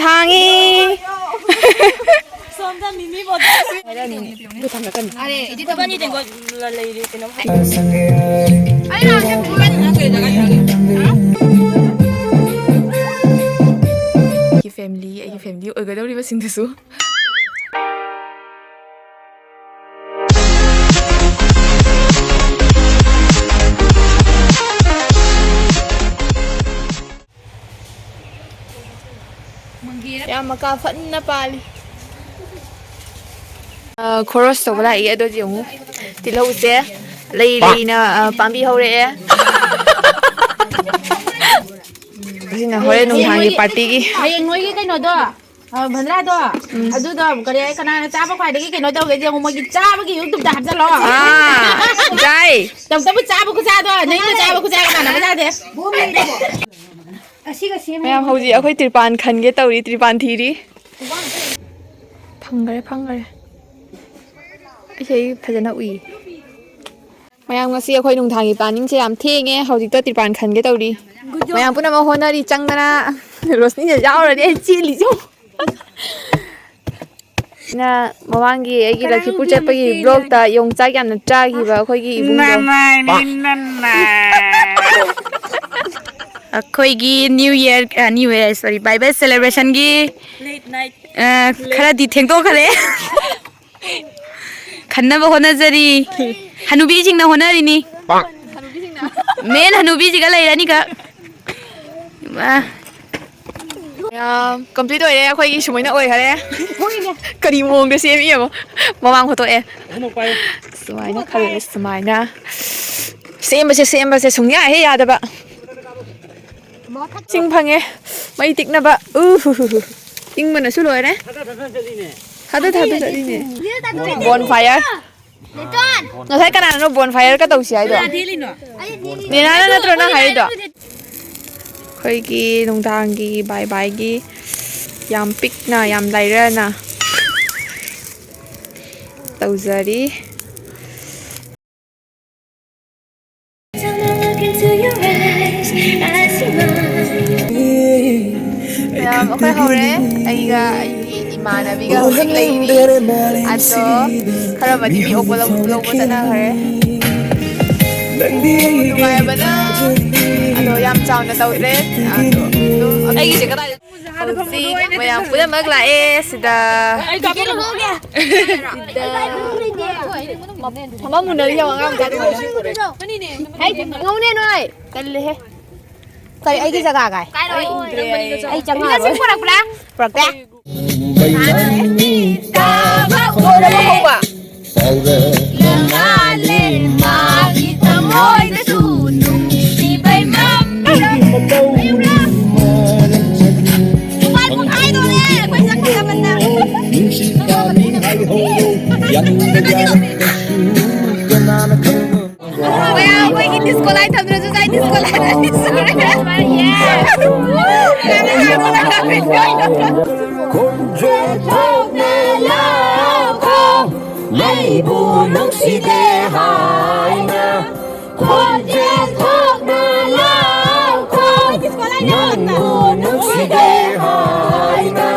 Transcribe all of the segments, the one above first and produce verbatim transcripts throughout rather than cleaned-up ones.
ꯊꯥꯡꯉꯤ꯫ ꯑꯩꯒꯤ ꯐꯦꯃꯤꯂꯤ, ꯑꯩꯒꯤ ꯐꯦꯃꯤꯂꯤ ꯑꯣꯏꯒꯗꯧꯔꯤꯕꯁꯤꯡꯗꯨꯁꯨ꯫ ꯌꯥꯝ ꯃꯀꯥ ꯐꯟꯅ ꯄꯥꯜꯂꯤ꯫ ꯑ, ꯈꯣꯔꯣꯁ ꯇꯧꯕ ꯂꯥꯛꯏ꯫ ꯑꯗꯣ ꯌꯦꯡꯉꯨ, ꯇꯤꯜꯍꯧꯁꯦ ꯂꯩ ꯂꯩꯅ, ꯑ, ꯄꯥꯝꯕꯤ ꯍꯧꯔꯛꯑꯦ꯫ ꯑꯁꯤꯅ ꯍꯣꯔꯦꯟ ꯅꯨꯡꯗꯥꯡꯒꯤ ꯄꯥꯔꯇꯤꯒꯤ꯫ ꯍꯌꯦꯡ ꯅꯣꯏꯒꯤ ꯀꯩꯅꯣꯗꯣ, ꯑ, ꯚꯟꯗ꯭ꯔꯥꯗꯣ, ꯎꯝ꯫ ꯑꯗꯨꯗꯣ ꯀꯔꯤ, ꯀꯅꯥꯅ ꯆꯥꯕ ꯈ꯭ꯋꯥꯏꯗꯒꯤ ꯀꯩꯅꯣ ꯇꯧꯒꯦ ꯌꯦꯡꯉꯨ, ꯃꯣꯏꯒꯤ ꯆꯥꯕꯒꯤ YouTube-ꯇ ꯍꯥꯞꯆꯜꯂꯣ꯫ ꯑꯥ, ꯌꯥꯏ꯫ ꯇꯧꯇꯕꯨ ꯆꯥꯕ ꯈꯨꯆꯥꯗꯣ, ꯅꯪꯅ ꯆꯥꯕ ꯈꯨꯆꯥꯒ ꯃꯥꯟꯅꯕ ꯌꯥꯗꯦ꯫ ꯃꯌꯥꯝ ꯍꯧꯖꯤꯛ ꯑꯩꯈꯣꯏ ꯇ꯭ꯔꯤꯄꯥꯟ ꯈꯟꯒꯦ ꯇꯧꯔꯤ, ꯇ꯭ꯔꯤꯄꯥꯟ ꯊꯤꯔꯤ꯫ ꯐꯪꯈꯔꯦ, ꯐꯪꯈꯔꯦ꯫ ꯑꯩꯁꯦ ꯑꯩ ꯐꯖꯅ ꯎꯏ꯫ ꯃꯌꯥꯝ, ꯉꯁꯤ ꯑꯩꯈꯣꯏ ꯅꯨꯡꯗꯥꯡꯒꯤ planning-ꯁꯦ ꯌꯥꯝ ꯊꯦꯡꯉꯦ꯫ ꯍꯧꯖꯤꯛꯇ ꯇ꯭ꯔꯤꯄꯥꯟ ꯈꯟꯒꯦ ꯇꯧꯔꯤ꯫ ꯃꯌꯥꯝ ꯄꯨꯝꯅꯃꯛ ꯍꯣꯠꯅꯔꯤ, ꯆꯪꯗꯅ꯫ ꯔꯣꯁꯅꯤꯅ ꯌꯥꯎꯔꯗꯤ ꯑꯩ ꯆꯦꯜꯂꯤꯁꯦ ꯌꯦꯡꯉꯨ꯫ ꯅ ꯃꯃꯥꯡꯒꯤ ꯑꯩꯒꯤ ꯂꯛꯈꯤꯄꯨꯔ ꯆꯠꯄꯒꯤ vlog-ꯇ ꯌꯣꯡꯆꯥꯛ ꯌꯥꯝꯅ ꯆꯥꯈꯤꯕ ꯑꯩꯈꯣꯏꯒꯤ ꯏꯕꯨꯡꯗꯣ꯫ ꯅꯃꯥꯏꯅꯤ ꯅꯃꯥꯏ꯫ ꯑꯩꯈꯣꯏꯒꯤ New Year, ꯑ, New Year, sorry, Bible celebration-ꯒꯤ, ꯑ, ꯈꯔꯗꯤ ꯊꯦꯡꯗꯣꯛꯈꯔꯦ꯫ ꯈꯟꯅꯕ ꯍꯣꯠꯅꯖꯔꯤ꯫ ꯍꯅꯨꯕꯤꯁꯤꯡꯅ ꯍꯣꯠꯅꯔꯤꯅꯤ꯫ ꯃꯦꯟ ꯍꯅꯨꯕꯤꯁꯤꯒ ꯂꯩꯔꯅꯤꯒ꯫ ꯋꯥ꯫ ꯌꯥꯝ complete ꯑꯣꯏꯔꯦ, ꯑꯩꯈꯣꯏꯒꯤ ꯁꯨꯃꯥꯏꯅ ꯑꯣꯏꯈꯔꯦ꯫ ꯀꯔꯤ ꯃꯑꯣꯡꯗ ꯁꯦꯝꯃꯤ ꯌꯦꯡꯉꯣ꯫ ꯃꯃꯥꯡ ꯐꯣꯇꯣꯛꯑꯦ꯫ ꯁꯨꯃꯥꯏꯅ ꯈꯜꯂꯦ, ꯁꯨꯃꯥꯏꯅ꯫ ꯁꯦꯝꯕꯁꯦ, ꯁꯦꯝꯕꯁꯦ ꯁꯨꯡꯌꯥ ꯍꯦꯛ ꯌꯥꯗꯕ꯫ ꯁꯤꯡ ꯐꯪꯉꯦ꯫ ꯃꯩ ꯇꯤꯛꯅꯕ꯫ ꯎ ꯍꯨ ꯍꯨ ꯍꯨ꯫ ꯏꯪꯕꯅꯁꯨ ꯂꯣꯏꯔꯦ꯫ ꯊꯥꯗ ꯊꯥꯗ ꯆꯠꯂꯤꯅꯦ꯫ Bonfire꯫ ꯉꯁꯥꯏ ꯀꯅꯥꯅꯣ bonfire-ꯀ ꯇꯧꯁꯤ ꯍꯥꯏꯗꯣ? ꯅꯦꯅꯥꯅ ꯅꯠꯇ꯭ꯔꯣ ꯅꯪ ꯍꯥꯏꯔꯤꯗꯣ? ꯑꯩꯈꯣꯏꯒꯤ ꯅꯨꯡꯗꯥꯡꯒꯤ bye bye-ꯒꯤ ꯌꯥꯝ ꯄꯤꯛꯅ, ꯌꯥꯝ ꯂꯥꯏꯔꯅ ꯇꯧꯖꯔꯤ꯫ ꯃꯌꯥꯝ, ꯑꯩꯈꯣꯏ ꯍꯧꯔꯦ꯫ ꯑꯩꯒ ꯑꯩꯒꯤ ꯏꯃꯥꯟꯅꯕꯤꯒ ꯍꯧꯖꯤꯛ ꯂꯩꯔꯤ꯫ ꯑꯗꯣ ꯈꯔ ꯑꯃꯗꯤ ꯃꯤ ꯑꯣꯛꯄ ꯂꯧ-, ꯂꯧꯕ ꯆꯠꯅꯈ꯭ꯔꯦ꯫ ꯅꯨꯡꯉꯥꯏꯕꯅ꯫ ꯑꯗꯣ ꯌꯥꯝ ꯆꯥꯎꯅ ꯇꯧꯗ꯭ꯔꯦ꯫ ꯑꯗꯣ ꯑꯗꯨꯝ ꯑꯩꯒꯤꯁꯦ ꯀꯗꯥꯏꯗ? ꯍꯧꯖꯤꯛ ꯃꯌꯥꯝ ꯄꯨꯝꯅꯃꯛ ꯂꯥꯛꯑꯦ ꯁꯤꯗ꯫ ꯁꯤꯗ꯫ ꯐꯝꯃꯝꯃꯨꯅꯔꯤ ꯌꯦꯡꯉꯣ ꯑꯉꯥꯡ ꯃꯆꯥꯗꯨ꯫ ꯍꯩ, ꯉꯧꯅꯦ ꯅꯣꯏ꯫ ꯇꯜꯂꯦꯍꯦ꯫ ꯀꯔꯤ ꯑꯩꯒꯤ ꯖꯒꯥ ꯀꯥꯏ? ꯑꯩ ꯎꯗ꯭ꯔꯦ ꯑꯩ꯫ ꯑꯩ ꯆꯪꯉꯛꯑꯔꯣꯏ꯫ ꯄꯨꯔꯛꯄ꯭ꯔꯥ? ꯄꯨꯔꯛꯇꯦ꯫ ꯍꯧꯕ꯫ ꯃꯥꯒꯤ ꯊꯃꯣꯏꯗꯁꯨ ꯅꯨꯡꯁꯤꯕꯩ ꯃꯝ-, ꯎꯄꯥꯏ ꯄꯣꯛꯈꯥꯏꯗꯣꯔꯦ, ꯑꯩꯈꯣꯏ ꯆꯠꯀꯗꯕꯅ꯫ ꯃꯌꯥꯝ ꯑꯩꯈꯣꯏꯒꯤ disco light ꯊꯝꯗ꯭ꯔꯁꯨ ꯉꯁꯥꯏ disco light ꯑꯅꯤ ꯁꯨꯔꯦ꯫ ꯈꯣꯟꯖꯦꯜ ꯊꯣꯛꯅ ꯂꯥꯎꯈꯣ, ꯅꯪꯕꯨ ꯅꯨꯡꯁꯤꯗꯦ ꯍꯥꯏꯅ꯫ ꯈꯣꯟꯖꯦꯜ ꯊꯣꯛꯅ ꯂꯥꯎꯈꯣ, ꯅꯪꯕꯨ ꯅꯨꯡꯁꯤꯗꯦ ꯍꯥꯏꯅ꯫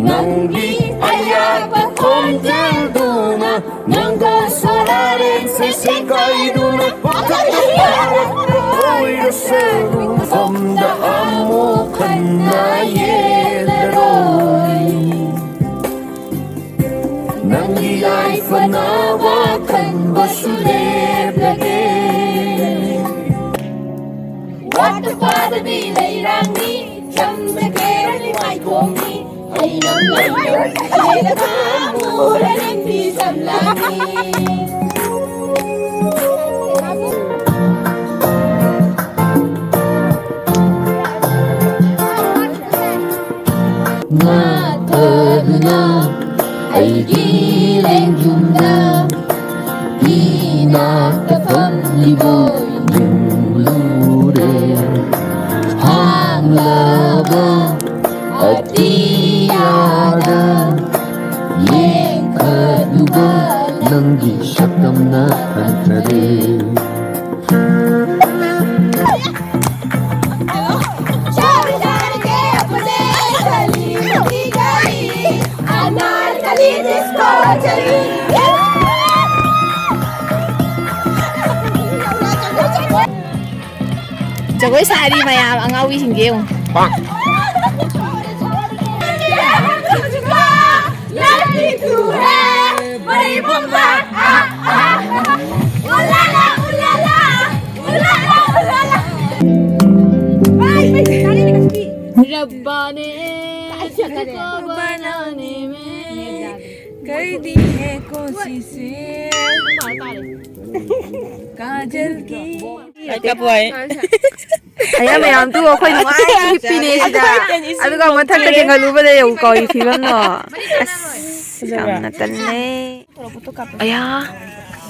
ꯅꯪꯒꯤ ꯑꯌꯥꯛꯄ ꯈꯣꯟꯖꯦꯜꯗꯨꯅ ꯅꯪꯒ ꯁꯣꯔꯥꯔꯦꯡꯁꯦ ꯁꯦꯒꯥꯏꯗꯨꯅ ꯋꯥꯈꯜꯗ ꯄꯥꯔꯒ ꯑꯣꯏꯔꯁꯅꯨ ꯃꯐꯝꯗ ꯑꯃꯨꯛ ꯍꯟꯅ ꯌꯦꯡꯂꯔꯣꯏ꯫ ꯅꯪꯒꯤ ꯌꯥꯏꯐꯅꯕ ꯈꯟꯕꯁꯨ ꯂꯦꯞꯂꯒꯦ꯫ ꯋꯥꯠꯇ ꯄꯥꯗꯕꯤ ꯂꯩꯔꯥꯡꯅꯤ, ꯆꯝꯅ ꯀꯦꯔꯅꯤ ꯃꯥꯏꯊꯣꯡꯅꯤ꯫ ꯑꯩ ꯅꯪ ꯂꯩꯔꯒ ꯃꯨꯔꯅꯤ ꯆꯝꯂꯥꯡꯅꯤ꯫ ꯉꯥꯊꯗꯨꯅ ꯑꯩꯒꯤ ꯂꯦꯡꯖꯨꯝꯗ ꯏꯅꯥꯛꯇ ꯐꯝꯂꯤꯕ ꯅꯤꯡꯂꯨꯔꯦ꯫ ꯍꯥꯡꯂꯕ ꯑꯇꯤꯌꯥꯗ ꯌꯦꯡꯈꯠꯂꯨꯕ ꯅꯪꯒꯤ ꯁꯛꯇꯝꯅ ꯍꯟꯊꯔꯦ꯫ ꯖꯒꯣꯏ ꯁꯥꯔꯤ ꯃꯌꯥꯝ ꯑꯉꯥꯎꯕꯤꯁꯤꯡꯁꯦ ꯌꯦꯡꯉꯨ꯫ रब्बा ने तुझको बनाने में कर दी है कोशिशें काजल की। ꯑꯩ ꯀꯞꯄꯣꯏ꯫ ꯑꯌꯥ ꯃꯌꯥꯝꯗꯨ ꯑꯩꯈꯣꯏ ꯅꯨꯡꯉꯥꯏꯅ ꯍꯤꯞꯄꯤꯅꯦ ꯁꯤꯗ꯫ ꯑꯗꯨꯒ ꯃꯊꯛꯇ ꯌꯦꯡꯍꯜꯂꯨꯕꯗ ꯌꯦꯡꯉꯨ ꯀꯧꯔꯤ ꯐꯤꯕꯝꯗꯣ꯫ ꯑꯁ, ꯌꯥꯝꯅ ꯇꯜꯂꯦ꯫ ꯑꯌꯥ꯫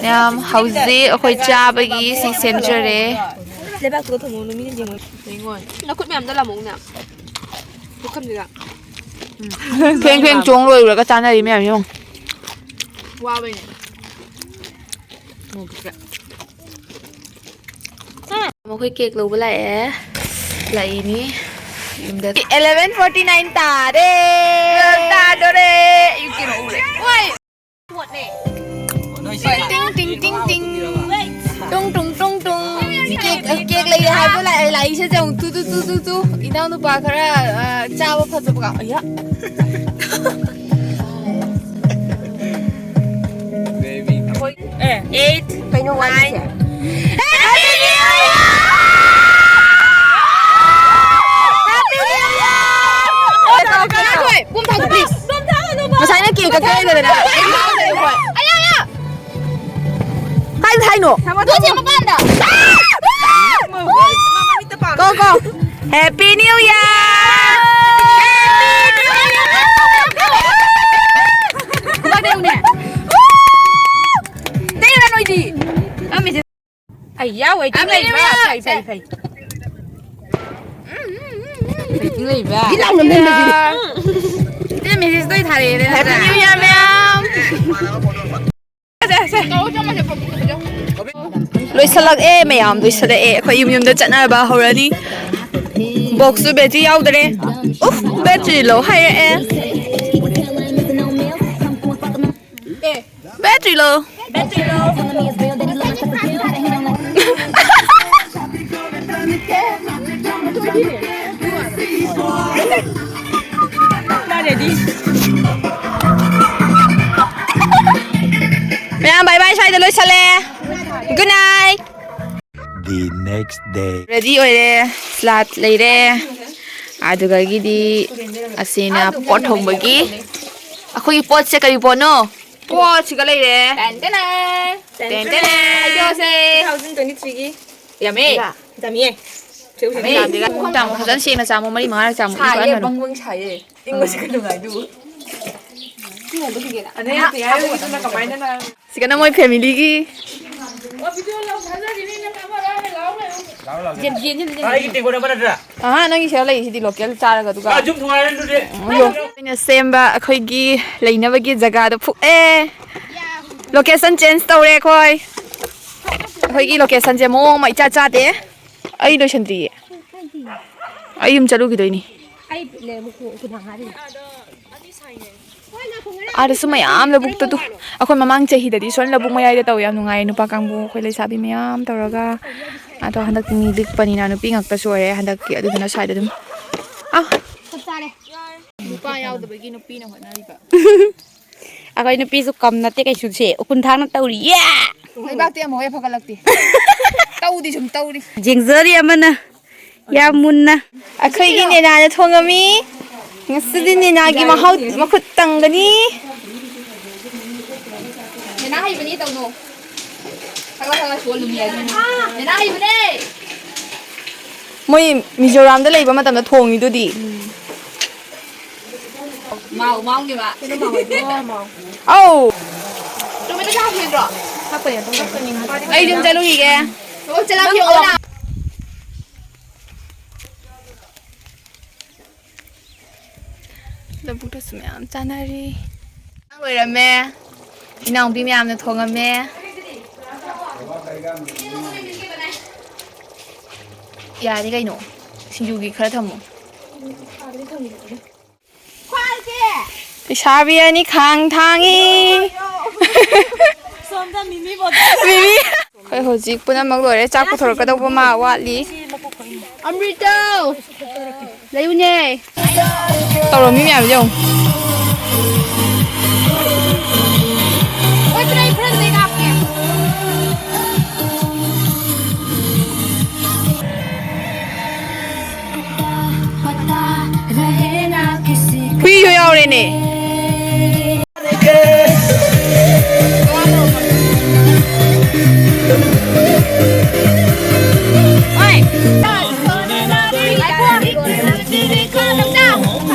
ꯃꯌꯥꯝ ꯍꯧꯖꯤꯛ ꯑꯩꯈꯣꯏ ꯆꯥꯕꯒꯤ ꯁꯤ ꯁꯦꯝꯖꯔꯦ꯫ ꯂꯩꯕꯥꯛꯇꯨꯗ ꯊꯝꯃꯣ, ꯃꯤꯅ ꯌꯦꯡꯉꯣꯏ꯫ ꯌꯦꯡꯉꯣꯏ꯫ ꯅꯈꯨꯠ ꯃꯌꯥꯝꯗ ꯂꯥꯃꯛꯅꯦ꯫ ꯄꯨꯈꯝꯁꯤꯗ꯫ ꯐꯦꯡ ꯐꯦꯡ ꯆꯣꯡ ꯂꯣꯏꯔꯨꯔꯒ ꯆꯥꯅꯔꯤ ꯃꯌꯥꯝ ꯌꯦꯡꯉꯨ꯫ ꯋꯥꯕꯩꯅꯦ꯫ ꯃꯈꯣꯏ ꯀꯦꯛ ꯂꯧꯕ ꯂꯥꯛꯑꯦ꯫ ꯂꯥꯛꯏꯅꯤ꯫ ꯌꯨꯝꯗ꯫ Eleven forty nine ꯇꯥꯔꯦ꯫ ꯇꯥꯗꯣꯔꯦ꯫ ꯑꯌꯨꯛꯀꯤ ꯂꯧꯔꯦ꯫ ꯍꯣꯏ꯫ ꯇꯤꯡ, ꯇꯤꯡ, ꯇꯤꯡ, ꯇꯤꯡ꯫ ꯇꯨꯡ, ꯇꯨꯡ, ꯇꯨꯡ, ꯇꯨꯡ꯫ ꯀꯦꯛ, ꯀꯦꯛ ꯂꯩꯔꯦ ꯍꯥꯏꯕ ꯂꯥꯛꯑꯦ, ꯂꯥꯛꯏꯁꯦ ꯌꯦꯡꯉꯨ꯫ Two, two, two, two, two. ꯏꯅꯥꯎ ꯅꯨꯄꯥ ꯈꯔ, ꯑ, ꯆꯥꯕ ꯐꯖꯕꯒ꯫ ꯑꯌꯥ꯫ ꯑꯦ, eight, ꯀꯩꯅꯣ ꯋꯥꯠꯂꯤꯁꯦ? Nine. Happy New Year! Happy New Year! ꯉꯥꯏꯈꯣ, ꯄꯨꯡ ꯊꯥꯗꯣ, please. ꯉꯁꯥꯏꯅ ꯀꯦꯛ ꯀꯛꯊꯔꯦꯗꯅ꯫ ꯑꯌꯥ, ꯑꯌꯥ! ꯀꯥꯏꯗ ꯊꯥꯏꯅꯣ? ꯇꯨ ꯁꯤ ꯃꯄꯥꯟꯗ! ꯀꯣ, ꯀꯣ꯫ Happy New Year! ꯇꯩꯔ ꯅꯣꯏꯗꯤ꯫ ꯑꯩ ꯌꯥꯎꯋꯦ, ꯇꯤꯡ ꯂꯩꯕ꯫ ꯐꯩ, ꯐꯩ, ꯐꯩ꯫ ꯐꯩ, ꯇꯤꯡ ꯂꯩꯕ꯫ ꯏ ꯂꯥꯎꯅ ꯅꯝꯕꯁꯤꯗꯤ꯫ ꯇꯤꯡ ꯃꯦꯁꯦꯖ ꯂꯣꯏ ꯊꯥꯔꯛꯑꯦꯅꯦ, ꯅꯠꯇ꯭ꯔꯥ? Happy New Year, ꯃꯌꯥꯝ꯫ ꯂꯣꯏꯁꯤꯜꯂꯛꯑꯦ ꯃꯌꯥꯝ, ꯂꯣꯏꯁꯤꯜꯂꯛꯑꯦ꯫ ꯑꯩꯈꯣꯏ ꯌꯨꯝ ꯌꯨꯝꯗ ꯆꯠꯅꯕ ꯍꯧꯔꯅꯤ꯫ ꯕꯣꯛꯁꯁꯨ ꯕꯦꯇ꯭ꯔꯤ ꯌꯥꯎꯗꯔꯦ꯫ ꯎꯐ, ꯕꯦꯇ꯭ꯔꯤ ꯂꯣ ꯍꯥꯏꯔꯛꯑꯦ꯫ Battery low. Battery low. The next day. Ready ꯑꯣꯏꯔꯦ, ꯁ꯭ꯂꯥꯠ ꯂꯩꯔꯦ, ꯑꯗꯨꯗꯒꯤꯗꯤ ꯑꯁꯤꯅ ꯄꯣꯠ ꯊꯣꯡꯕꯒꯤ꯫ ꯑꯩꯈꯣꯏꯒꯤ ꯄꯣꯠꯁꯦ ꯀꯔꯤ ꯄꯣꯠꯅꯣ? ꯄꯣꯠꯁꯤꯒ ꯂꯩꯔꯦ꯫ Ten ten. Ten ten. ꯍꯥꯏꯗꯣꯛꯑꯁꯦ꯫ ꯇꯨ ꯊꯥꯎꯖꯟ ꯇ꯭ꯋꯦꯟꯇꯤ ꯊ꯭ꯔꯤꯒꯤ꯫ ꯌꯥꯝꯃꯦ꯫ ꯌꯥꯝꯃꯦ꯫ ꯆꯥꯃꯣ, ꯐꯖꯅ ꯁꯦꯡꯅ ꯆꯥꯃꯣ, ꯃꯔꯤ ꯃꯉꯥꯔꯛ ꯆꯥꯃꯣ꯫ ꯁꯥꯏꯌꯦ, ꯕꯪ ꯕꯪ ꯁꯥꯏꯌꯦ꯫ ꯏꯪꯕꯁꯤꯒ ꯅꯨꯡꯉꯥꯏꯗꯨꯕꯨ꯫ ꯑꯗꯩ ꯅꯠꯇꯦ, ꯍꯥꯏꯕꯗꯨꯅ ꯀꯃꯥꯏꯅ ꯅ-, ꯁꯤꯒꯅ ꯃꯣꯏ ꯐꯦꯃꯤꯂꯤꯒꯤ꯫ ꯂꯥꯛꯑꯣ, ꯂꯥꯛꯑꯣ꯫ ꯌꯦꯟ, ꯌꯦꯟ, ꯌꯦꯟ, ꯌꯦꯟ꯫ ꯀꯥꯏꯒꯤ ꯇꯦꯡꯀꯣꯠ ꯑꯃ ꯅꯠꯇ꯭ꯔꯥ? ꯑꯍꯥ, ꯅꯪꯒꯤ ꯁꯤꯗ ꯂꯩꯁꯤꯗꯤ ꯂꯣꯀꯦꯜ ꯆꯥꯔꯒ ꯑꯗꯨꯒ꯫ ꯑꯥ, ꯌꯨꯝ ꯊꯣꯡ ꯍꯥꯏꯔꯅꯤ ꯑꯗꯨꯗꯤ꯫ ꯎꯝ, ꯌꯣ꯫ ꯑꯩꯅ ꯁꯦꯝꯕ ꯑꯩꯈꯣꯏꯒꯤ ꯂꯩꯅꯕꯒꯤ ꯖꯒꯥꯗꯣ ꯐꯨꯛꯑꯦ꯫ ꯂꯣꯀꯦꯁꯟ ꯆꯦꯟꯖ ꯇꯧꯔꯦ ꯑꯩꯈꯣꯏ꯫ ꯑꯩꯈꯣꯏꯒꯤ ꯂꯣꯀꯦꯁꯟꯁꯦ ꯃꯑꯣꯡ ꯑꯃ ꯏꯆꯥ ꯆꯥꯗꯦ꯫ ꯑꯩ ꯂꯣꯏꯁꯟꯗ꯭ꯔꯤꯌꯦ꯫ ꯑꯩ ꯌꯨꯝ ꯆꯠꯂꯨꯈꯤꯗꯣꯏꯅꯤ꯫ ꯑꯩ ꯂꯩ, ꯃꯈꯣꯡ ꯈꯨꯗꯥꯡ ꯍꯥꯏꯔꯤ꯫ ꯑꯥꯗꯁꯨ ꯃꯌꯥꯝ ꯂꯧꯕꯨꯛꯇ ꯇꯨ-, ꯑꯩꯈꯣꯏ ꯃꯃꯥꯡ ꯆꯍꯤꯗꯗꯤ ꯁꯣꯝ ꯂꯧꯕꯨꯛ ꯃꯌꯥꯏꯗ ꯇꯧꯋꯦ, ꯌꯥꯝ ꯅꯨꯡꯉꯥꯏꯌꯦ, ꯅꯨꯄꯥ ꯀꯥꯡꯕꯨ ꯑꯩꯈꯣꯏ ꯂꯩꯁꯥꯕꯤ ꯃꯌꯥꯝ ꯇꯧꯔꯒ꯫ ꯑꯗꯣ ꯍꯟꯗꯛꯇꯤ ꯃꯤ ꯂꯤꯛꯄꯅꯤꯅ ꯅꯨꯄꯤ ꯉꯥꯛꯇꯁꯨ ꯑꯣꯏꯔꯦ ꯍꯟꯗꯛꯇꯤ, ꯑꯗꯨꯗꯨꯅ ꯁ꯭ꯋꯥꯏꯗ ꯑꯗꯨꯝ꯫ ꯑꯥ! ꯆꯞ ꯆꯥꯔꯦ꯫ ꯅꯨꯄꯥ ꯌꯥꯎꯗꯕꯒꯤ ꯅꯨꯄꯤꯅ ꯍꯣꯠꯅꯔꯤꯕ꯫ ꯑꯩꯈꯣꯏ ꯅꯨꯄꯤꯁꯨ ꯀꯝ ꯅꯠꯇꯦ ꯀꯩꯁꯨ, ꯁꯦ ꯎꯀꯨꯟ ꯊꯥꯡꯅ ꯇꯧꯔꯤꯌꯦ꯫ ꯂꯩꯕꯥꯛꯇꯤ ꯑꯃꯨꯛ ꯍꯦꯛ ꯐꯒꯠꯂꯛꯇꯦ꯫ ꯇꯧꯗꯤ ꯁꯨꯝ ꯇꯧꯔꯤ꯫ ꯌꯦꯡꯖꯔꯤ ꯑꯃꯅ꯫ ꯌꯥꯝ ꯃꯨꯟꯅ꯫ ꯑꯩꯈꯣꯏꯒꯤ ꯅꯦꯅꯥꯅ ꯊꯣꯡꯉꯝꯃꯤ꯫ ꯉꯁꯤꯗꯤ ꯅꯦꯅꯥꯒꯤ ꯃꯍꯥꯎ ꯃꯈꯨꯠ ꯇꯪꯒꯅꯤ꯫ ꯅꯦꯅꯥ ꯍꯩꯕꯅꯤ, ꯇꯧꯅꯣ꯫ ꯊꯥꯒꯠ ꯊꯥꯒꯠ ꯁꯣꯜꯂꯨꯃꯤ ꯍꯥꯏꯗꯨꯅꯤ꯫ ꯅꯦꯅꯥ ꯍꯩꯕꯅꯦ꯫ ꯃꯣꯏ ꯃꯤꯖꯣꯔꯥꯝꯗ ꯂꯩꯕ ꯃꯇꯝꯗ ꯊꯣꯡꯉꯤꯗꯨꯗꯤ꯫ ꯃꯥꯎ, ꯃꯥꯎꯅꯦꯕ꯫ ꯑꯧ꯫ ꯇꯣꯃꯦꯇꯣ ꯁꯥꯛ ꯍꯥꯞꯈꯤꯗ꯭ꯔꯣ? ꯑꯩ ꯌꯨꯝ ꯆꯠꯂꯨꯈꯤꯒꯦ꯫ ꯑꯣ, ꯆꯠꯂꯝ ꯌꯦꯡꯉꯣ ꯂꯥꯎ꯫ ꯂꯧꯕꯨꯛꯇꯁꯨ ꯃꯌꯥꯝ ꯆꯥꯅꯔꯤ꯫ ꯂꯣꯏꯔꯝꯃꯦ꯫ ꯏꯅꯥꯎꯄꯤ ꯃꯌꯥꯝꯅ ꯊꯣꯡꯉꯝꯃꯦ꯫ ꯌꯥꯔꯦ ꯀꯩꯅꯣ꯫ ꯁꯤꯡꯖꯨꯒꯤ ꯈꯔ ꯊꯝꯃꯣ꯫ ꯂꯩꯁꯥꯕꯤ ꯑꯅꯤ ꯈꯥꯡ ꯊꯥꯡꯉꯤ꯫ ꯁꯣꯝꯗ ꯃꯤꯃꯤ ꯕꯣꯇꯜ꯫ ꯃꯤꯃꯤ꯫ ꯑꯩꯈꯣꯏ ꯍꯧꯖꯤꯛ ꯄꯨꯝꯅꯃꯛ ꯂꯣꯏꯔꯦ꯫ ꯆꯥꯛ ꯄꯨꯊꯣꯔꯛꯀꯗꯧꯕ ꯃꯥ ꯋꯥꯠꯂꯤ꯫ ꯑꯃ꯭ꯔꯤꯇꯥ! ꯂꯩꯌꯨꯅꯦ꯫ ꯇꯧꯔꯝꯃꯤ ꯃꯌꯥꯝꯁꯦ ꯌꯦꯡꯉꯨ꯫ ꯅꯦ꯫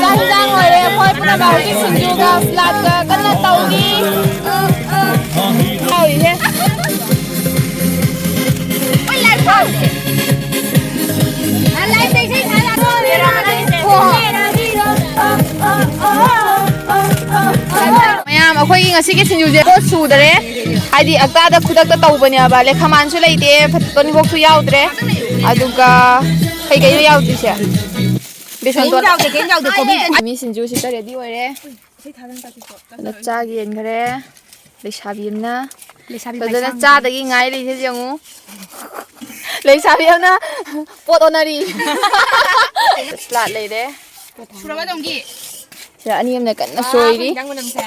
ꯆꯥꯛ ꯍꯤꯟꯖꯥꯡ ꯂꯣꯏꯔꯦ꯫ ꯑꯩꯈꯣꯏ ꯄꯨꯝꯅꯃꯛ ꯍꯧꯖꯤꯛ ꯁꯤꯡꯖꯨꯒ ꯁꯂꯥꯗꯀ ꯀꯟꯅ ꯇꯧꯔꯤ꯫ ꯇꯧꯔꯤꯁꯦ꯫ ꯃꯌꯥꯝ, ꯑꯩꯈꯣꯏꯒꯤ ꯉꯁꯤꯒꯤ ꯁꯤꯡꯖꯨꯁꯦ ꯄꯣꯠ ꯁꯨꯗꯔꯦ, ꯍꯥꯏꯗꯤ ꯑꯛꯇꯥꯗ ꯈꯨꯗꯛꯇ ꯇꯧꯕꯅꯦꯕ꯫ ꯂꯦꯈꯥꯃꯥꯟꯁꯨ ꯂꯩꯇꯦ, ꯇꯣꯅꯤꯡꯈꯣꯛꯁꯨ ꯌꯥꯎꯗ꯭ꯔꯦ, ꯑꯗꯨꯒ ꯀꯩꯀꯩꯅꯣ ꯌꯥꯎꯗ꯭ꯔꯤꯁꯦ? ꯕꯦꯁꯣꯟ ꯀꯩꯝ ꯇꯣꯠ-, ꯌꯥꯎꯗꯦ, ꯀꯩꯝ ꯌꯥꯎꯗꯦ, ꯀꯣꯕꯤ ꯆꯠꯅꯤ꯫ ꯃꯤ ꯁꯤꯡꯖꯨ ꯁꯤꯗ ꯔꯦꯗꯤ ꯑꯣꯏꯔꯦ꯫ ꯑꯗꯣ ꯆꯥꯛ ꯌꯦꯟꯈꯔꯦ꯫ ꯂꯩꯁꯥꯕꯤ ꯑꯃꯅ ꯂꯩꯁꯥꯕꯤ ꯁꯣꯝꯗꯅ ꯃꯆꯥ ꯑꯃ꯫ ꯆꯥꯗꯒꯤ ꯉꯥꯏꯔꯤꯁꯦ ꯌꯦꯡꯉꯨ꯫ ꯂꯩꯁꯥꯕꯤ ꯑꯃꯅ ꯄꯣꯠ ꯑꯣꯟꯅꯔꯤ꯫ ꯁꯂꯥꯗ ꯂꯩꯔꯦ꯫ ꯁꯨꯔꯕ ꯑꯗꯣꯝꯒꯤ? ꯁꯤꯗ ꯑꯅꯤ ꯑꯃꯅ ꯀꯟꯅ ꯋꯥ, ꯁꯣꯏꯔꯤ꯫ ꯍꯤꯟꯖꯥꯡ ꯃꯅꯝꯁꯦ꯫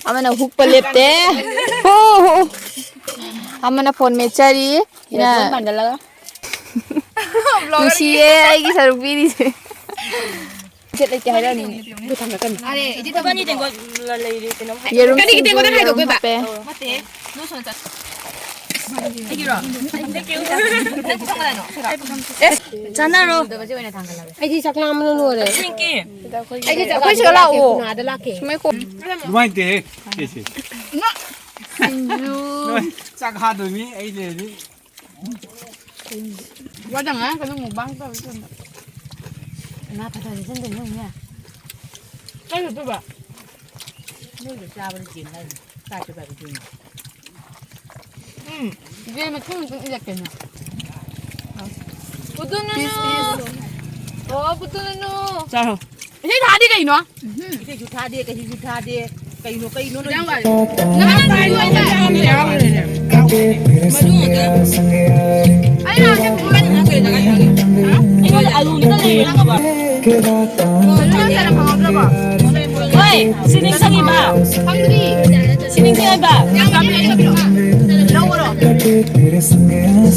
ꯑꯃꯅ ꯍꯨꯛꯄ ꯂꯦꯞꯇꯦ꯫ ꯍꯨ, ꯍꯨ꯫ ꯑꯃꯅ ꯐꯣꯟ ꯃꯦꯠꯆꯔꯤ꯫ ꯏꯅ ꯕꯦꯁꯣꯟ ꯃꯥꯟꯗꯜꯂꯒ꯫ ꯅꯨꯡꯁꯤꯌꯦ ꯑꯩꯒꯤ ꯁꯔꯨꯛ ꯄꯤꯔꯤꯁꯦ꯫ ꯁꯦꯠ ꯂꯩꯇꯦ ꯍꯥꯏꯔꯛꯑꯅꯤ꯫ ꯑꯗꯨ ꯊꯝꯃꯛꯀꯅꯤ꯫ ꯑꯔꯦ, ꯏꯗꯤ ꯊꯝꯃꯛꯀꯅꯤ꯫ ꯌꯦꯔꯨꯝ ꯀꯔꯤꯒꯤ ꯁꯤꯡꯖꯨ, ꯇꯦꯡꯀꯣꯠꯇ ꯌꯦꯔꯨꯝ ꯈꯥꯏꯗꯣꯛꯇꯣꯏꯕ? ꯍꯥꯞꯄꯦ꯫ ꯅꯠꯇꯦ, ꯅꯣꯏ ꯁꯣꯝꯗ ꯆꯠ-, ꯑꯩꯒꯤꯔꯣ? ꯅꯪ ꯄꯨꯊꯣꯛꯀꯗꯥꯏꯅꯣ? ꯑꯦꯁ, ꯆꯥꯅꯔꯣ꯫ ꯑꯩꯗꯤ ꯆꯥꯛ ꯂꯥꯝꯕꯅ ꯂꯣꯏꯔꯦ꯫ ꯄꯤꯡꯀꯤ꯫ ꯑꯩꯈꯣꯏ ꯁꯤꯗ ꯂꯥꯛꯑꯣ꯫ ꯀꯣꯅꯥꯗ ꯂꯥꯛꯀꯦ꯫ ꯁꯨꯃꯥꯏ ꯀꯣ-, ꯑꯗꯨꯃꯥꯏ ꯅꯠꯇꯦꯍꯦ꯫ ꯁꯦ, ꯁꯦ꯫ ꯁꯤꯡꯖꯨ꯫ ꯅꯣꯏ ꯆꯥꯛ ꯍꯥꯗꯣꯏ ꯃꯤ ꯑꯩ ꯂꯩꯔꯗꯤ꯫ ꯋꯥꯗ ꯉꯥꯡꯉꯛꯀꯅꯨ, ꯃꯨꯛꯕꯥꯡ ꯇꯧꯔꯤ ꯁꯣꯝꯗ꯫ ꯏꯃꯥ ꯐꯖꯅ ꯆꯦꯟꯗꯣꯏꯅꯦ ꯍꯧꯖꯤꯛ꯫ ꯀꯩ ꯆꯠꯇꯣꯏꯕ? ꯅꯣꯏꯗ ꯆꯥꯕꯗ ꯆꯦꯟ ꯍꯥꯏꯅꯤ꯫ ꯆꯥꯛ ꯆꯥꯕꯗ ꯆꯦꯟ꯫ ꯎꯝ꯫ ꯏꯕꯦꯝꯃ, ꯊꯨꯅ ꯊꯨꯅ ꯏꯜꯂꯛꯀꯦ ꯅꯪ꯫ ꯄꯨꯇꯨ ꯅꯨꯅꯨ꯫ ꯑꯣ, ꯄꯨꯇꯨ ꯅꯨꯅꯨ꯫ ꯆꯥꯔꯣ꯫ ꯏꯁꯩ ꯊꯥꯗꯤ ꯀꯩꯅꯣ? ꯏꯁꯩꯁꯨ ꯊꯥꯗꯦ, ꯀꯩꯁꯨ ꯊꯥꯗꯦ꯫ ꯀꯩꯅꯣ, ꯀꯩꯅꯣ ꯅꯣꯏ ꯏꯟꯖꯥꯡ ꯋꯥꯔꯤ꯫ ꯅꯪ ꯍꯥꯏꯕ ꯋꯥꯔꯤ ꯇꯥꯏ꯫ ꯃꯗꯨ ꯉꯥꯛꯇ꯫ ꯑꯩꯅ ꯍꯧꯖꯤꯛ ꯀꯩꯅꯣ ꯀꯩꯅꯣ ꯀꯩꯅꯣ꯫ ꯑꯩꯉꯣꯟꯗ ꯑꯂꯨ ꯈꯤꯇ ꯂꯩꯔꯦ ꯅꯪ ꯑꯕ꯫ ꯑꯂꯨ ꯅꯪ ꯆꯅꯝ ꯐꯪꯍꯧꯗ꯭ꯔꯕꯣ? ꯍꯣꯏ, ꯁꯤ ꯅꯤꯡꯁꯤꯡꯉꯤꯕ꯫ ꯐꯪꯗ꯭ꯔꯤ꯫ ꯁꯤ ꯅꯤꯡꯁꯤꯡꯉꯤꯕ꯫ ꯌꯥꯝ ꯂꯩꯔꯦ ꯀꯩꯅꯣ꯫ ꯂꯧꯔꯣ꯫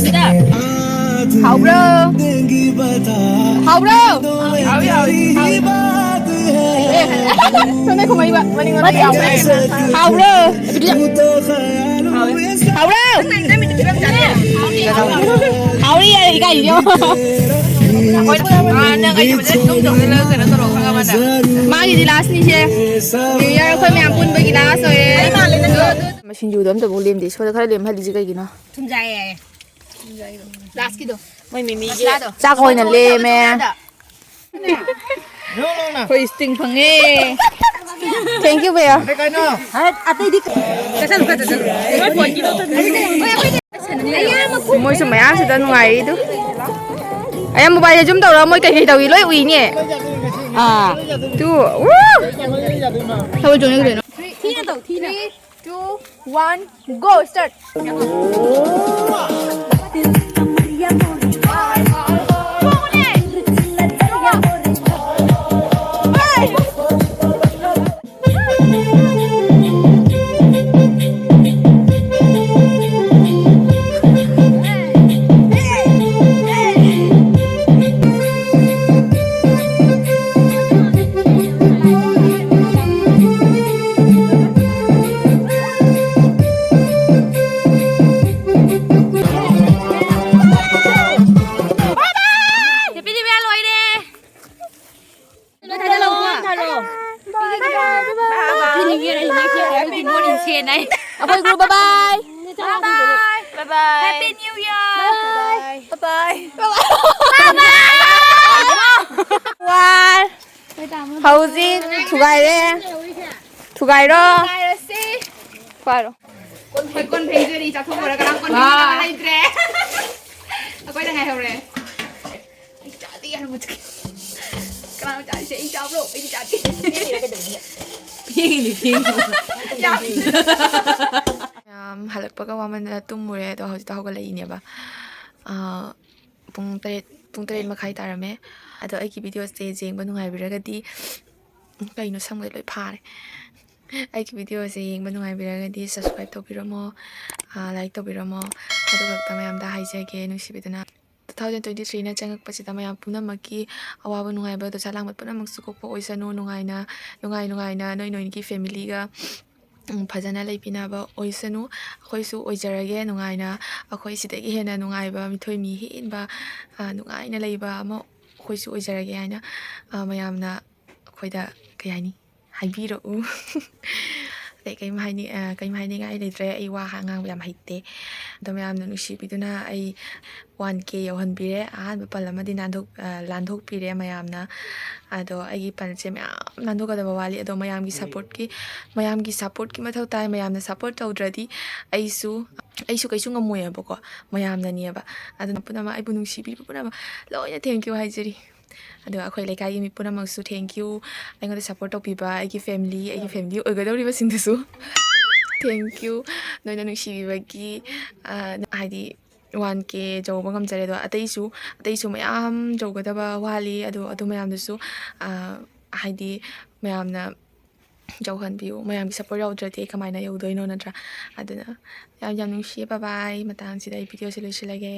ꯁꯤꯗ꯫ ꯍꯥꯎꯕ꯭ꯔꯣ? ꯍꯥꯎꯕ꯭ꯔꯣ? ꯍꯥꯎꯏ, ꯍꯥꯎꯏ, ꯍꯥꯎꯏ꯫ ꯑꯦ, ꯁꯣꯝꯗ ꯈꯨꯝꯃꯛꯏꯕ, ꯃꯅꯤꯡꯂꯣꯝꯗ ꯌꯥꯎꯕ꯫ ꯍꯥꯎꯕ꯭ꯔꯣ? ꯍꯥꯎꯕ꯭ꯔꯣ? ꯍꯥꯎꯔꯤ ꯌꯥꯔꯦ, ꯏꯀꯥꯏꯁꯤꯗꯤ ꯌꯦꯡꯉꯣ꯫ ꯃꯥꯒꯤꯗꯤ ꯂꯥꯁꯅꯤꯁꯦ꯫ ꯅ꯭ꯌꯨ ꯏꯌꯥꯔ ꯑꯩꯈꯣꯏ ꯃꯌꯥꯝ ꯄꯨꯟꯕꯒꯤ ꯂꯥꯁ ꯑꯣꯏꯔꯦ꯫ ꯁꯤꯡꯖꯨꯗꯣ ꯑꯝꯇꯐꯥꯎ ꯂꯦꯝꯗꯦ꯫ ꯁꯣꯝꯗ ꯈꯔ ꯂꯦꯝꯍꯜꯂꯤꯁꯦ ꯀꯩꯒꯤꯅꯣ? ꯊꯨꯝꯖꯥꯏꯌꯦ꯫ ꯂꯥꯁꯀꯤꯗꯣ꯫ ꯃꯣꯏ ꯃꯤꯃꯤꯒꯤ ꯃꯁꯂꯥꯗꯣ꯫ ꯆꯥꯛ ꯑꯣꯏꯅ ꯂꯦꯝꯃꯦ꯫ ꯑꯩꯈꯣꯏ ꯁ꯭ꯇꯤꯡ ꯐꯪꯉꯦ꯫ Thank you, ꯕꯦꯌꯥ꯫ ꯑꯇꯩꯗꯤ ꯃꯣꯏꯁꯨ ꯃꯌꯥꯝꯁꯤꯗ ꯅꯨꯡꯉꯥꯏꯔꯤꯗꯨ꯫ ꯑꯌꯥ, ꯃꯣꯕꯥꯏꯜꯗ ꯖꯨꯝ ꯇꯧꯔ ꯃꯣꯏ ꯀꯩꯀꯩ ꯇꯧꯏ ꯂꯣꯏ ꯎꯏꯅꯦ꯫ ꯑꯥ꯫ ꯇꯨ꯫ ꯎ! ꯊꯤꯅ ꯇꯧ, ꯊꯤꯅ꯫ Three, two, one, go, start. Happy New Year ꯂꯣꯏꯔꯦ꯫ Happy New Year, Happy New Year, Happy New Year, Happy New Year. ꯑꯩꯈꯣꯏ group bye bye. Bye bye. Bye bye. Happy New Year. Bye bye. Bye bye. Bye bye. War. ꯍꯧꯖꯤꯛ ꯊꯨꯒꯥꯏꯔꯦ꯫ ꯊꯨꯒꯥꯏꯔꯣ꯫ ꯊꯨꯒꯥꯏꯔꯁꯤ꯫ ꯊꯨꯒꯥꯏꯔꯣ꯫ ꯀꯣꯟ ꯐꯦꯡ-, ꯀꯣꯟ ꯐꯦꯡꯖꯔꯤ, ꯆꯥꯊꯣꯛꯈ꯭ꯔꯦ, ꯀꯅꯥꯝ ꯀꯣꯟ ꯐꯦꯡꯅꯕ ꯂꯩꯇ꯭ꯔꯦ꯫ ꯑꯩꯈꯣꯏꯗ ꯉꯥꯏꯍꯧꯔꯦ꯫ ꯑꯩ ꯆꯥꯗꯦ ꯍꯥꯏꯕ ꯃꯆꯨ꯫ ꯀꯅꯥꯅ ꯆꯥꯔꯤꯁꯦ? ꯑꯩ ꯆꯥꯕ꯭ꯔꯣ? ꯑꯩꯗꯤ ꯆꯥꯗꯦ꯫ ꯐꯦꯡꯉꯤꯅꯦ, ꯐꯦꯡꯉꯤꯅꯦ꯫ ꯌꯥꯝ ꯍꯜꯂꯛꯄꯒ ꯋꯥꯃꯟꯗꯅ ꯇꯨꯝꯃꯨꯔꯦ, ꯑꯗꯣ ꯍꯧꯖꯤꯛꯇ ꯍꯧꯒꯠꯂꯛꯏꯅꯦꯕ꯫ ꯑꯥ, ꯄꯨꯡ ꯇꯔꯦꯠ, ꯄꯨꯡ ꯇꯔꯦꯠ ꯃꯈꯥꯏ ꯇꯥꯔꯝꯃꯦ꯫ ꯑꯗꯣ ꯑꯩꯒꯤ videoꯁꯦ ꯌꯦꯡꯕ ꯅꯨꯡꯉꯥꯏꯕꯤꯔꯒꯗꯤ, ꯀꯩꯅꯣ ꯁꯝꯒ ꯂꯣꯏ ꯐꯥꯔꯦ꯫ ꯑꯩꯒꯤ videoꯁꯦ ꯌꯦꯡꯕ ꯅꯨꯡꯉꯥꯏꯕꯤꯔꯒꯗꯤ subscribe ꯇꯧꯕꯤꯔꯝꯃꯣ, ꯑꯥ, like ꯇꯧꯕꯤꯔꯝꯃꯣ꯫ ꯑꯗꯨ ꯈꯛꯇ ꯃꯌꯥꯝꯗ ꯍꯥꯏꯖꯒꯦ, ꯅꯨꯡꯁꯤꯕꯤꯗꯨꯅ꯫ Two thousand twenty three ꯅ ꯆꯪꯉꯛꯄꯁꯤꯗ ꯃꯌꯥꯝ ꯄꯨꯝꯅꯃꯛꯀꯤ ꯑꯋꯥꯕ ꯅꯨꯡꯉꯥꯏꯕ, ꯗꯣꯁꯥ ꯂꯥꯡꯕ ꯄꯨꯝꯅꯃꯛꯁꯨ ꯀꯣꯛꯄ ꯑꯣꯏꯁꯅꯨ꯫ ꯅꯨꯡꯉꯥꯏꯅ, ꯅꯨꯡꯉꯥꯏ ꯅꯨꯡꯉꯥꯏꯅ ꯅꯣꯏ ꯅꯣꯏꯒꯤ family ꯒ, ꯎꯝ, ꯐꯖꯅ ꯂꯩꯕꯤꯅꯕ ꯑꯣꯏꯁꯅꯨ꯫ ꯑꯩꯈꯣꯏꯁꯨ ꯑꯣꯏꯖꯔꯒꯦ ꯅꯨꯡꯉꯥꯏꯅ, ꯑꯩꯈꯣꯏ ꯁꯤꯗꯒꯤ ꯍꯦꯟꯅ ꯅꯨꯡꯉꯥꯏꯕ, ꯃꯤꯊꯣꯏ ꯃꯤ ꯍꯦꯟꯕ, ꯑ, ꯅꯨꯡꯉꯥꯏꯅ ꯂꯩꯕ ꯑꯃ ꯑꯩꯈꯣꯏꯁꯨ ꯑꯣꯏꯖꯔꯒꯦ ꯍꯥꯏꯅ, ꯑ, ꯃꯌꯥꯝꯅ ꯑꯩꯈꯣꯏꯗ, ꯀꯩ ꯍꯥꯏꯅꯤ, ꯍꯥꯏꯕꯤꯔꯛꯎ꯫ ꯑꯇꯩ ꯀꯩꯝ ꯍꯥꯏꯅꯤ-, ꯑ, ꯀꯩꯝ ꯍꯥꯏꯅꯤꯡꯉꯥꯏ ꯂꯩꯇ꯭ꯔꯦ꯫ ꯑꯩ ꯋꯥ ꯉꯥꯡꯕ ꯌꯥꯝ ꯍꯩꯇꯦ꯫ ꯑꯗꯣ ꯃꯌꯥꯝꯅ ꯅꯨꯡꯁꯤꯕꯤꯗꯨꯅ ꯑꯩ one K ꯌꯧꯍꯟꯕꯤꯔꯦ꯫ ꯑꯍꯥꯟꯕ ꯄꯜ ꯑꯃꯗꯤ ꯅꯥꯟꯊꯣꯛ-, ꯑ, ꯂꯥꯟꯊꯣꯛꯄꯤꯔꯦ ꯃꯌꯥꯝꯅ꯫ ꯑꯗꯣ ꯑꯩꯒꯤ ꯄꯜꯁꯦ ꯃꯌꯥꯝ ꯅꯥꯟꯊꯣꯛꯀꯗꯕ ꯋꯥꯠꯂꯤ꯫ ꯑꯗꯣ ꯃꯌꯥꯝꯒꯤ supportꯀꯤ, ꯃꯌꯥꯝꯒꯤ supportꯀꯤ ꯃꯊꯧ ꯇꯥꯏ꯫ ꯃꯌꯥꯝꯅ support ꯇꯧꯗ꯭ꯔꯗꯤ ꯑꯩꯁꯨ, ꯑꯩꯁꯨ ꯀꯩꯁꯨ ꯉꯝꯃꯣꯏꯑꯕꯀꯣ, ꯃꯌꯥꯝꯅꯅꯦꯕ꯫ ꯑꯗꯨꯅ ꯄꯨꯝꯅꯃꯛ, ꯑꯩꯕꯨ ꯅꯨꯡꯁꯤꯕꯤꯕ ꯄꯨꯝꯅꯃꯛ ꯂꯣꯏꯅ thank you ꯍꯥꯏꯖꯔꯤ꯫ ꯑꯗꯣ ꯑꯩꯈꯣꯏ ꯂꯩꯀꯥꯏꯒꯤ ꯃꯤ ꯄꯨꯝꯅꯃꯛꯁꯨ thank you꯫ ꯑꯩꯉꯣꯟꯗ support ꯇꯧꯕꯤꯕ ꯑꯩꯒꯤ family, ꯑꯩꯒꯤ family ꯑꯣꯏꯒꯗꯧꯔꯤꯕꯁꯤꯡꯗꯨꯁꯨ thank you꯫ ꯅꯣꯏꯅ ꯅꯨꯡꯁꯤꯕꯤꯕꯒꯤ, ꯑ, ꯍꯥꯏꯗꯤ one K ꯌꯧꯕ ꯉꯝꯖꯔꯦ꯫ ꯑꯗꯣ ꯑꯇꯩꯁꯨ, ꯑꯇꯩꯁꯨ ꯃꯌꯥꯝ ꯌꯧꯒꯗꯕ ꯋꯥꯠꯂꯤ꯫ ꯑꯗꯣ ꯑꯗꯨ ꯃꯌꯥꯝꯗꯨꯁꯨ, ꯑ, ꯍꯥꯏꯗꯤ ꯃꯌꯥꯝꯅ ꯌꯧꯍꯟꯕꯤꯌꯨ꯫ ꯃꯌꯥꯝꯒꯤ support ꯌꯥꯎꯗ꯭ꯔꯗꯤ ꯑꯩ ꯀꯃꯥꯏꯅ ꯌꯧꯗꯣꯏꯅꯣ, ꯅꯠꯇ꯭ꯔꯥ? ꯑꯗꯨꯅ ꯌꯥꯝ, ꯌꯥꯝ ꯅꯨꯡꯁꯤꯌꯦ꯫ Bye bye꯫ ꯃꯇꯥꯡꯁꯤꯗ ꯑꯩ videoꯁꯦ ꯂꯣꯏꯁꯤꯜꯂꯒꯦ꯫